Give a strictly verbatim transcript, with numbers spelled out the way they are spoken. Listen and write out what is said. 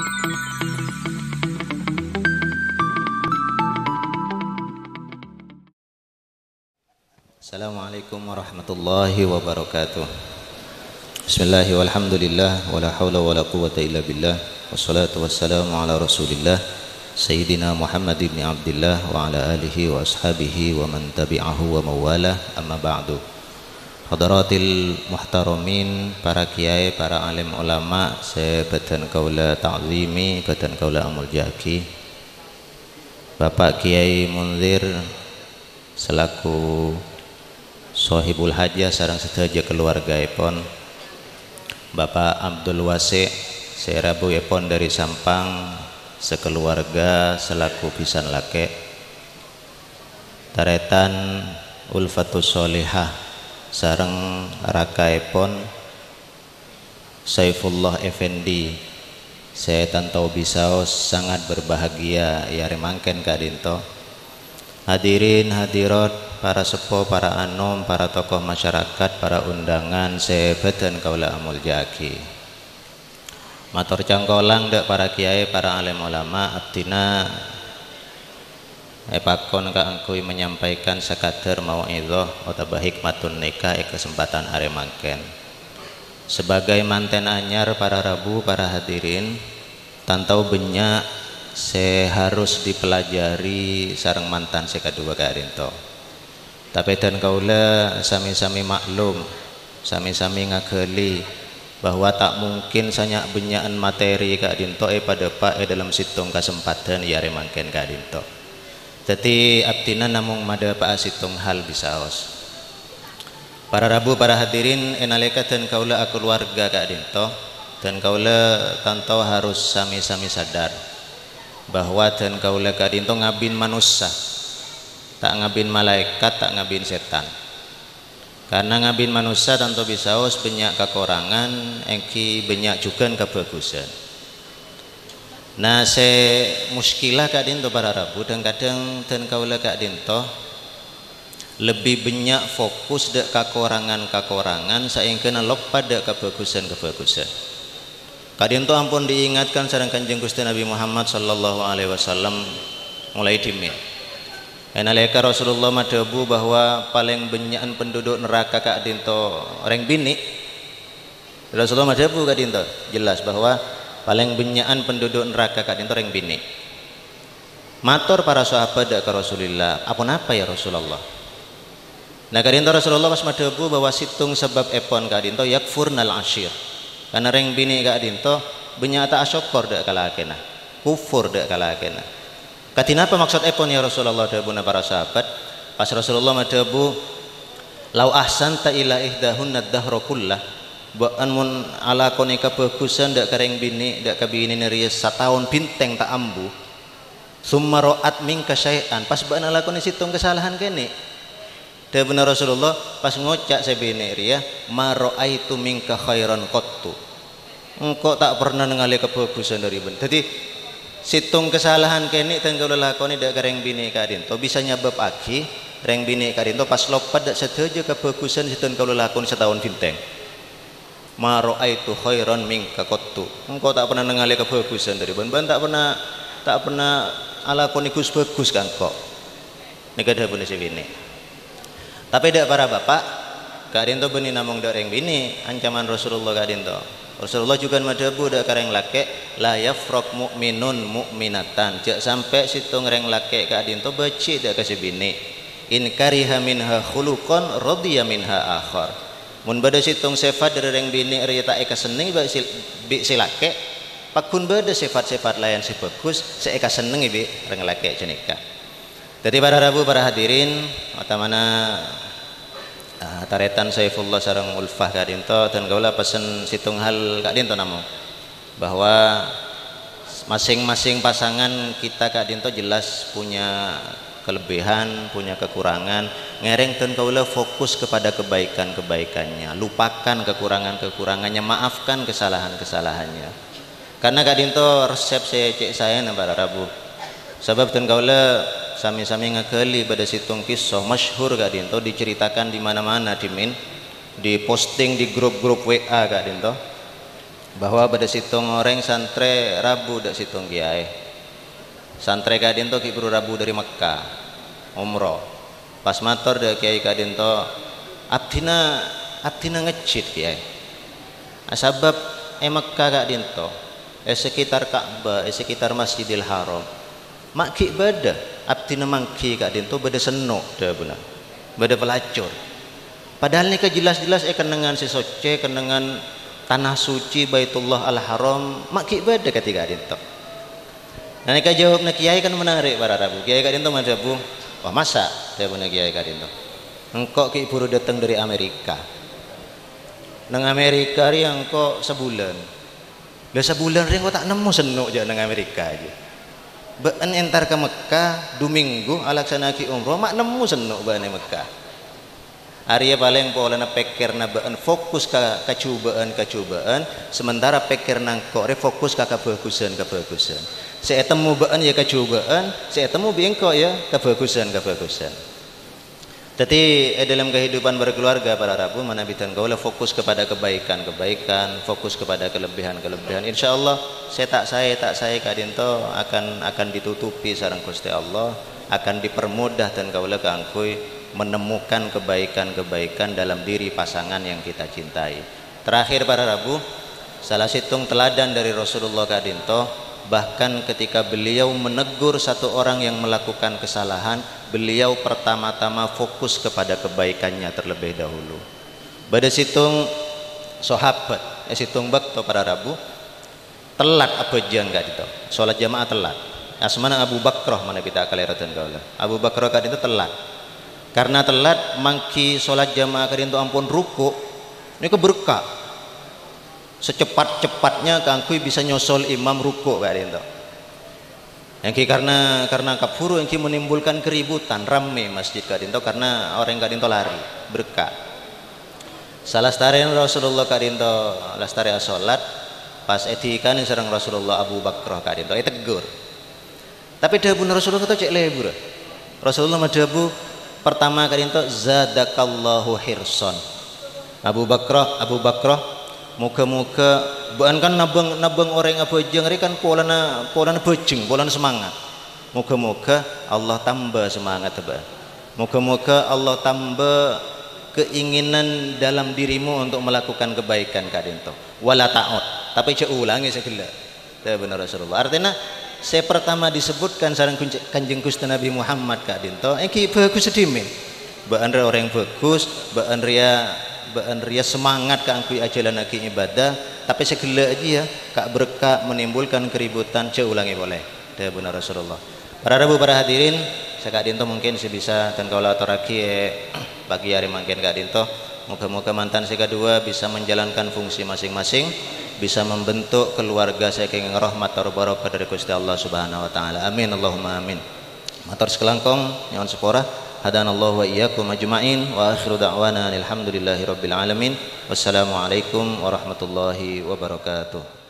Assalamualaikum warahmatullahi wabarakatuh. Bismillah, walhamdulillah, wala haula wala quwwata illa billah. Wassalatu wassalamu ala Rasulillah, Sayyidina Muhammad ibni Abdillah, wa ala alihi wa ashabihi wa man tabi'ahu wa mawala, amma ba'du. Hadaratil muhtaramin, para kiai, para alim ulama sè bâdân kaulâ ta'zimi, bâdân kaulâ amoljâ'aghi. Bapak Kiai Munzir selaku sohibul hajah sareng sadhâjâ kaluwargaèpon. Bapak Abdul Wasi' sè rabuèpon dâri Sampang sakaluwarga selaku bhisan lakè'. Tarètan Ulfatus Sholihah sareng rakaèpon Saifullah Effendi sè tanto bisaos sangat berbahagia è arè mangkèn ka'dinto. Hadirin hadirat, para seppo, para anom, para tokoh masyarakat, para undangan sè bâdân kaulâ amoljâ'aghi. Mator cangkolang dâ' para kiai, para alim ulama, abdhina èpakon kaangghuy menyampaikan sakadar mau'idhah otabâ hikmatun nikah è kasempatan arè mangkèn. Sebagai manten anyar para rabu, para hadirin, tanto bânnya' sè harus dipelajari sareng mantan sè kaduwâ ka'dinto. Tapè dân kaulâ sami-sami maklum, sami-sami ngaghâli bahwa ta' mungkin sanya'-bânnya'an materi ka'dinto èpadâpa' è dâlem sèttong kasempadhân è arè mangkèn ka'dinto. Dhâddhi, abdhina namong madâpa'a sèttong hal bisaos. Para rabu, para hadirin, è nalèka dân kaulâ akaluwarga ka'dinto, dân kaulâ tanto harus sami-sami sadar bahwa dân kaulâ ka'dinto ngabin manossa, ta' ngabin malaèkat, ta' ngabin sètan. Karna ngabin manossa tanto bisaos bânnya' kakorangan, èngghi bânnya' jhughân kabhâghusân. Nah, sè muskila ka'dinto para rabu, dhâng-kadhâng dân kaulâ ka'dinto lebbi bânnya' fokus dâ' kakorangan-kakorangan saèngghâna loppa dâ' kabhâghusân-kabhâghusân. Ka'dinto ampon diingatkan sareng Kanjeng Ghustè Nabi Muhammad sallallahu alaihi wasallam molaè dhimèn. È nalèka Rasulullah madhâbu bahwa palèng bânnya'an penduduk neraka ka'dinto rèng binè'. Rasulullah madhâbu ka'dinto, jelas bahwa palèng bânnya'an penduduk neraka ka'dinto rèng binè'. Mator para sahabat dâ' ka Rasulillah, "Aponapa, ya Rasulullah?" Nah, ka'dinto Rasulullah pas madhâbu bahwa sèttong sabâbbhèpon ka'dinto yakfurnal ashir. Karna rèng binè' ka'dinto bânnya' ta' asokkor dâ' ka lakèna, kufur dâ' ka lakèna. "Kadhi napa maksoddhèpon, ya Rasulullah?" dhâbuna para sahabat. Pas Rasulullah madhâbu, "Lau ahsanta ila ihdahunna dahra kullah," bâ'na mon alakonè kabhâghusân dâ' ka rèng binè', dâ' ka binèna rèya sataon bhintèng ta' ambu, "tsumma ra'at minka syai'an," pas bâ'na alakonè sèttong kasalahan kènè'. Dhâbuna Rasulullah, pas ngoca' sè binè' rèya, "Ma ra'aitu minka khairan qattu." "Engko' ta' perna nangalè kabhâghusân dâri bân-," Dhâddhi, sèttong kasalahan kènè' dân kaulâ lakonè dâ' ka rèng binè' ka'dinto bisa nyabâbbhâghi rèng binè' ka'dinto pas loppa dâ' sadhâjâ kabhâghusân sè dân kaulâ lakonè sataon bhintèng. "Ma ra'aitu khairan minka qattu." "Engko' ta' perna nangalè kabhâghusân dâri bân-," "Bân ta' perna, ta' perna alakonè ghus-bhâghus ka engko'." Nèka dhâbuna sè binè'. Tapè dâ' para bapa', ka'dinto bânnè namong dâ' rèng binè', ancaman Rasulullah ka'dinto. Rasulullah jhughân madhâbu dâ' ka rèng lakè', "La yafraq mu'minun mu'minatan." Jhâ' sampè' sèttong rèng lakè' ka'dinto bâji' dâ' ka sè binè'. "In kariha minha khuluqan radiya minha akhar." Mon bâdâ sèttong sèfat dâri rèng binè' rèya ta' èkasennengngè bi' sè, bi' sè lakè', pagghun bâdâ sèfat-sèfat laèn sè bhâghus sè èkasennengngè bi' rèng lakè' ghânèka. Dhâddhi, para rabu, para hadirin, otamana, ah, tarètan Saifullah sareng Ulfah ka'dinto, dân kaulâ pessen sèttong hal ka'dinto namong, bahwa masing-masing pasangan kita ka'dinto jelas punya kelebihan, punya kekurangan. Ngèrèng dân kaulâ fokus kepada kebaikan-kebaikannya, lupakan kekurangan-kekurangannya, maafkan kesalahan-kesalahannya. Karna ka'dinto resep sè cè' saèna para rabu. Sabâb dân kaulâ sami-sami ngaghâli bâdâ sèttong kisah masyhur ka'dinto diceritakan di mana-mana dhimèn, diposting di grup-grup W A ka'dinto. bahwa bâdâ sèttong orèng santrè rabu dâ' sèttong kèyaè. Santrè ka'dinto ghi' buru rabu dâri Mekka, umroh. Pas mator dâ' kèyaè ka'dinto, "Abdhina, abdhina ngejjhit, Kèyaè. Asabâb è Mekka ka'dinto, è sekitar Ka'bah, è sekitar Masjidil Haram, ma' ghi' bâdâ, abdhina mangghi ka'dinto bâdâ senno'," dhâbuna, "bâdâ pelacur. Padahal nèka jelas-jelas è kennengngan sè soccè, kennengngan tana suci Baitullah Al-Haram, ma' ghi' bâdâ kadhi ka'dinto." Nah, nèka jâwâbbhâ kèyaè kan menarik, para rabu. Kèyaè ka'dinto madhâbu, "Wah, masa'," dhâbuna kèyaè ka'dinto. "Engko' ghi' buru dâteng dâri Amerika. Neng Amerika rèya engko' sabulân. Lah, sabulân rèya engko' ta' nemmo senno' jâ' neng Amerika jâ. Bâ'ân entar ka Mekka, du minggu alaksana'aghi umroh, ma' nemmo senno' bâ'ân è Mekka. Arèya palèng polana pèkkèrra bâ'ân fokus ka kajhubâ'ân-kajhubâ'ân, sementara pèkkèrra engko' rè fokus ka kabhâghusân-kabhâghusân. Sè ètemmo bâ'ân ya kajhubâ'ân, sè ètemmo bi' engko' ya kabhâghusân-kabhâghusân." Dhâddhi, è dalam kehidupan berkeluarga, para rabu, manabi dhân kaulâ fokus kepada kebaikan-kebaikan, fokus kepada kelebihan-kelebihan, insyaallah sè ta' saè, ta' saè ka'dinto akan, akan ditutupi sareng Ghustè Allah, akan dipermudah dhân kaulâ kaangghuy menemukan kebaikan-kebaikan dalam diri pasangan yang kita cintai. Terakhir, para rabu, salah sèttong teladan dâri Rasulullah ka'dinto, bahkan ketika beliau menegur satu orang yang melakukan kesalahan, beliau pertama-tama fokus kepada kebaikannya terlebih dahulu. Bâdâ sèttong sahabat, è sèttong bâkto, para rabu, telat abhâjâng ka'dinto. Salat jamaah telat. Asmana Abu Bakrah, manabi ta' kalèro dhân kaulâ. Abu Bakrah ka'dinto telat. Karena telat, mangghi salat jamaah ka'dinto ampon ruku', nèka berkah. Secepat-cepatnya kaangghuy bisa nyosol imam ruku' ka'dinto. Èngghi karena, karena kabhuru èngghi menimbulkan keributan, ramme masjid ka'dinto karena orèng ka'dinto lari, berkah. Salastarèna Rasulullah ka'dinto lastarè asolat, pas èdikanè sareng Rasulullah Abu Bakrah ka'dinto, èteggur. Tapè dhâbuna Rasulullah ka'dinto cè' lebur. Rasulullah madhâbu, pertama ka'dinto, "Zadakallahu hirson." "Abu Bakrah, Abu Bakrah, moghâ-moghâ bâ'ân kan nabâng, nabâng orèng abhâjâng rè kan polana, polana bhâjheng, polana semangat. Moghâ-moghâ Allah tamba semangatta bâ'ân. Moghâ-moghâ Allah tamba keinginan dalam dirimu untuk melakukan kebaikan ka'dinto. Wala ta'ud, tapè jhâ' olangè sè ghellâ'." Dhâbuna Rasulullah. Artèna, sè pertama disebutkan sareng Gunj-, Kanjeng Ghustè Nabi Muhammad ka'dinto, èngghi bhâghus dhimèn. Bâ'ân rè orèng bhâghus, bâ'ân rèya, bâ'ân rèya semangat kaangghuy ajhâlannaghi ibadah, tapè sè ghellâ' jiyâ, ka'-bârâkka', menimbulkan keributan, jhâ' olangè polè. Dhâbuna Rasulullah. Para rabu, para hadirin, saka'dinto mungkin sè bisa dhân kaulâ atorraghi è pagi arè mangkèn ka'dinto. Moghâ-moghâ mantan sè kadhuwâ bisa menjalankan fungsi masing-masing, bisa membentuk keluarga sè kèngèng rahmat tor barokah dâri Ghustè Allah Subhanahu wa Ta'ala. Amin, Allahumma amin. Mator sakalangkong, nyo'on sapora. Hadanallahu wa iyyakum ajma'in. Wa akhiru da'wana alhamdulillahi rabbil alamin. Wassalamualaikum warahmatullahi wabarakatuh.